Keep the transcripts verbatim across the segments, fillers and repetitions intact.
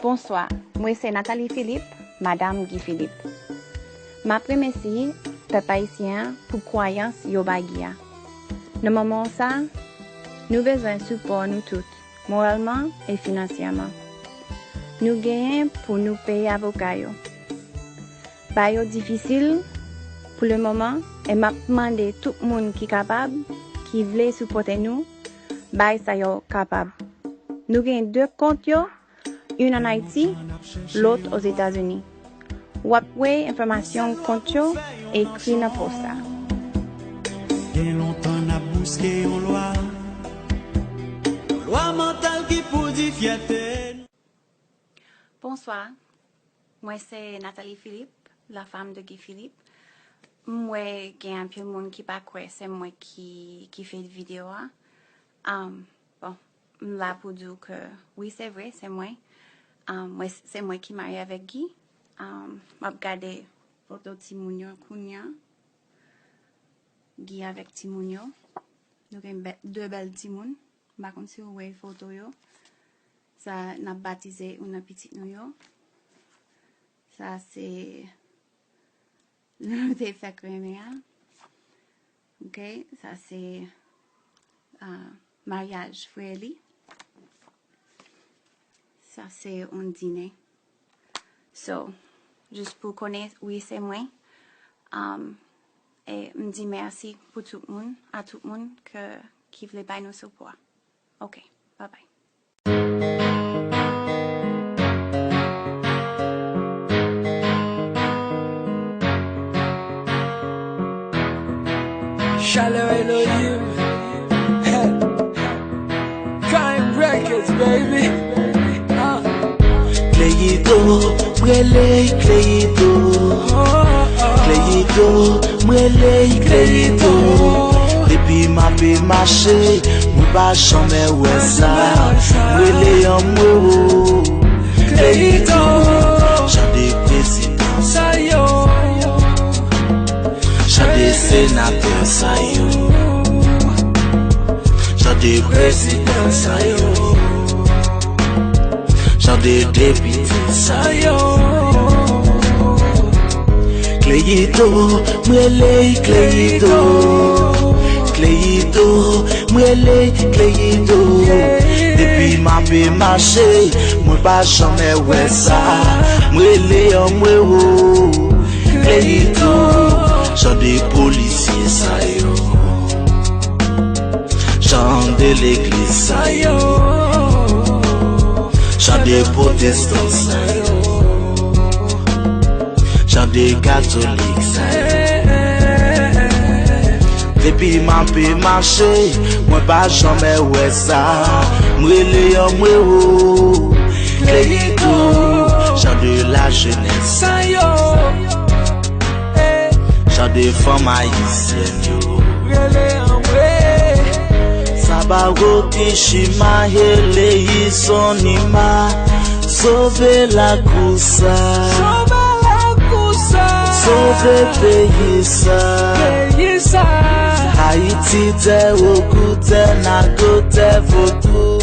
Bonswa, mwen se Nathalie Philippe, madanm Guy Philippe. M ap remèsye pèp ayisyen an pou kwayans yo bay Guy a. Nan moman sa, nou bezwen sipò nou tout, moralman e finansyèman. Nou genyen pou nou peye avoka yo. Bagay yo difisil pou le moman, e m ap mande tout moun ki kapab, ki vle sipòte nou, bay sa yo kapab. Nou gen de kont yo, youn ann Ayiti, lòt Ozetazini. W ap wè enfòmasyon kont yo ekri nan pòs sa. Gen lontan n ap bouske yon lwa, yon lwa mantal ki poudi fyète nou. Bonswa, mwen se Nathalie Philippe, la femme de Guy Philippe. M wè gen anpil moun ki pa kwè se mwen ki, ki fè videyo a. Um, bon, m la pou di w ke wi, se vre, se mwen. Um, mwen, se mwen ki marye avèk Guy. Um, m ap gade foto timoun yo kounye a. Guy avèk timoun yo. Nou gen bè-, de bèl timoun. M pa konn si w wè foto yo. Sa n ap batize youn nan pitit nou yo. Sa se nou te fèk renmen a. Ok, sa se, ah, maryaj frè li. Sa se yon dine. So, jis pou konnen, wi, se mwen. Um, e m di mèsi pou tout moun, a tout moun ke, ki vle bay nou sipò. Ok, bye bye. Chaleur Elohim. Prime Records, baby. Uh. Cléito, m rele Cléito. Cléito, m rele Cléito. Depi m ape mache, mwen pa janmen wè sa. M rele anmwe o. Cléito, jan de prezidan sa yo, jan de senatè sa yo, jan de prezidan sa yo, jan de depite sa yo. Cléito, m rele Cléito. Cléito, m rele Cléito. Depi m ape mache, mwen pa janmen wè sa. M rele anmwe o. Cléito, jan de polisye sa yo, jan de legliz sa yo, jan de pwotestan sa yo, jan de katolik sa yo. Depi m ape mache, mwen pa janmen wè sa. M rele anmwe o. Cléito, jan de lajenès sa yo, jan de fanm ayisyèn yo. Rele anmwe. Sabaro Kishima, Eleison Nima, sove lakou sa. Sove lakou sa. Sove peyi sa. Peyi sa. Ayiti, tè ou kou tè nago, tè vodou.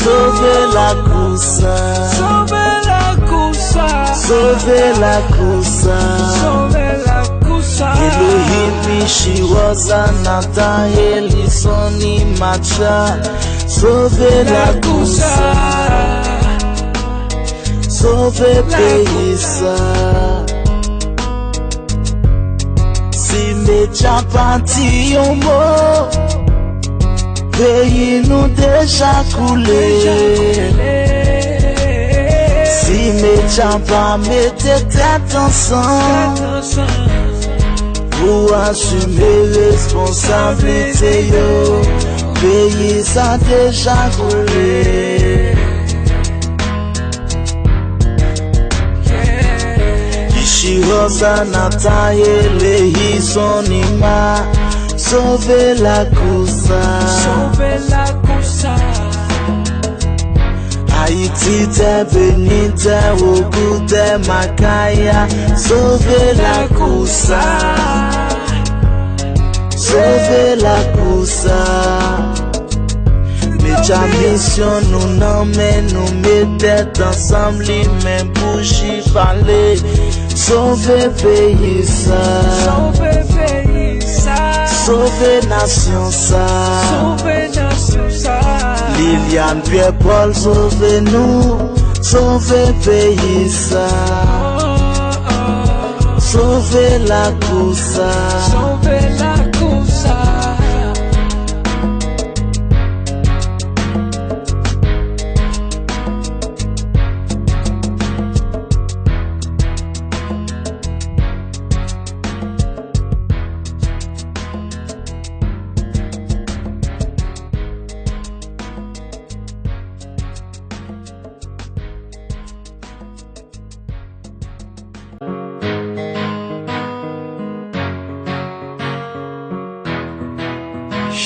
Sove lakou sa. Sove lakou sa. Sove lakou sa. Sove lakou sa. Elohim Ishi Rosa Nata Elison Imacha. Sove lakou sa. Sove peyi sa. Si medya pa di yon mo, peyi nou deja koule. Si medya pa mete tèt ansanm pou asime responsablite yo, peyi sa deja koule. Ishi Rosa Nata Elison Nima, sove lakou sa. Sove lakou sa. Ayiti, tè beni, tè ogou, tè makaya, sove lakou sa. Sove lakou sa. Medya Nasyon nou nan men nou, met tèt ansanm, limen bouji, pale. Sove peyi sa. Sove peyi sa. Sove nasyon sa. Sove nasyon sa. Liliane Pierre Paul, sove nou. Sove peyi sa. Sove lakou sa. Sove lakou sa.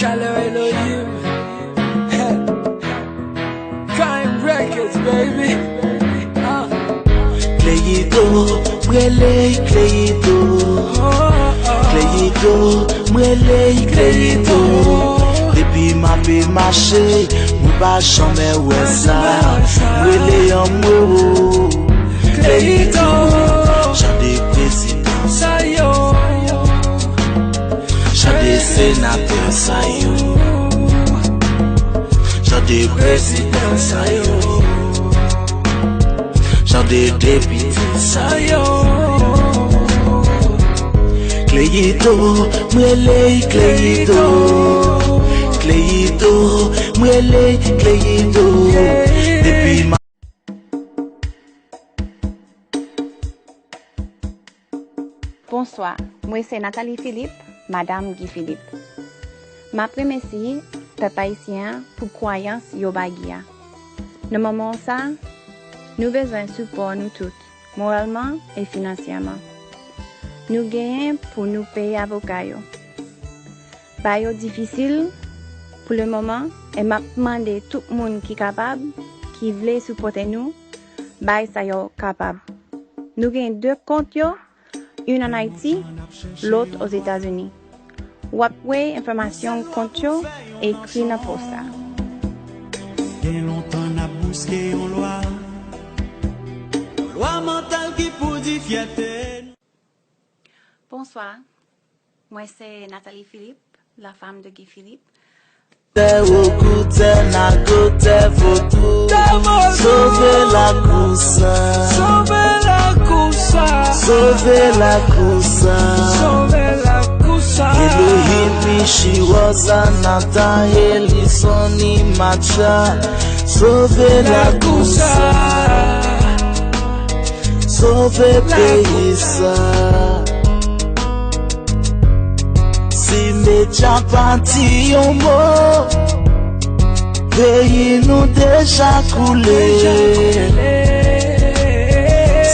Chaleur Elohim. Prime Records, baby. Uh. Cleito, m rele Cleito. Cleito, m rele Cleito. Depi m ape mache, mwen pa janmen wè sa. M rele anmwe o. Cleito, jan de prezidan sa yo, jan de senatè sa yo, jan de prezidan sa yo, jan de depite sa yo. Cleito, m rele Cleito. Cleito, m rele Cleito. Depi m Bonswa, mwen se Nathalie Philippe, madanm Guy Philippe. M ap remèsye pèp ayisyen an pou kwayans yo bay Guy a. Nan moman sa, nou bezwen sipò nou tout, moralman e finansyèman. Nou genyen pou nou peye avoka yo. Bagay yo difisil pou le moman, e m ap mande tout moun ki kapab, ki vle sipòte nou, bay sa yo kapab. Nou gen de kont yo, youn ann Ayiti, lòt Ozetazini. W ap wè enfòmasyon kont yo ekri nan pòs la. Gen lontan n ap bouske yon lwa, yon lwa mantal ki pou di fyète nou. Bonswa, mwen se Nathalie Philippe, la femme de Guy Philippe. Tè wo koutè, nago tè vodou. Sove lakou sa. Sove lakou sa. Sove lakou sa. Sove lakou sa. Elohim Ishi Rosanna Taye Lisoni Macha. Sove lakou sa. Sove peyi sa. Si medya pa di yon mo, peyi nou deja koule.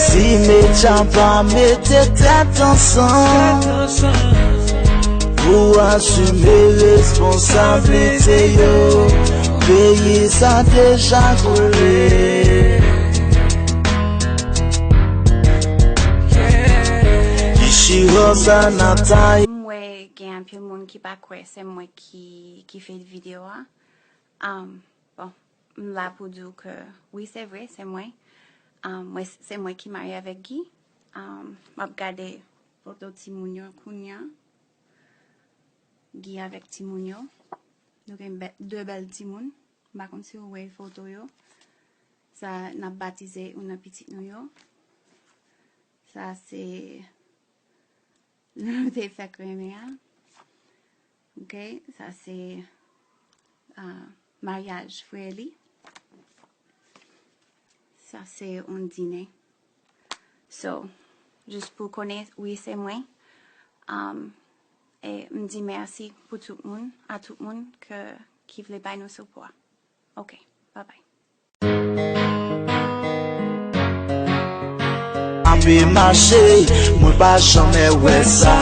Si medya pa mete tèt ansanm pou asime responsablite yo, peyi sa deja koule. Ishi Rosanna Taye. M wè gen anpil moun ki pa kwè se mwen ki, ki fè videyo a. Um, bon, m la pou di w ke wi, se vre, se mwen. Um, mwen, se mwen ki marye avèk Guy. Um, m ap gade foto timoun yo kounye a. Guy avèk timoun yo. Nou gen bè-, de bèl timoun. M pa konn si w wè foto yo. Sa, n ap batize youn nan pitit nou yo. Sa se nou te fèk renmen an. Ok, sa se, ah, maryaj frè li. Sa se yon dinen. So, jis pou konnen, wi, se mwen. Um, e m di mèsi pou tout moun, a tout moun ke, ki vle bay nou sipò. Ok, bye bye. Ape mache, mwen pa janmen wè sa.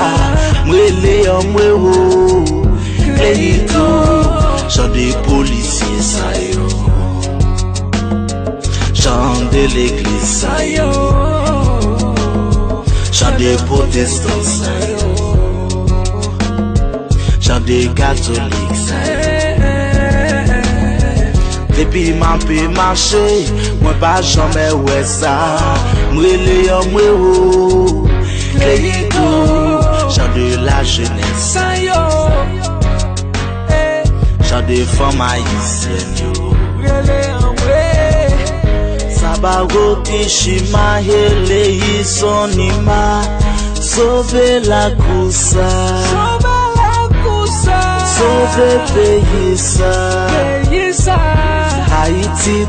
M rele anmwe o. Cleito, jan de polisye sa yo. Jan de legliz sa yo. Jan de pwotestan sa yo. Jan de katolik sa yo. De Pi m ape mache, mwen pa janmen wè sa. M rele anmwe o, Cléito, jan de la jeunesse. Sa yo, eh, jan de fanm ayisyèn yo. Rele anmwe. Sabaro Kishima, Eleison Nima. Sove lakou sa. Sove lakou sa. Sove peyi sa. Peyi sa. Ayiti.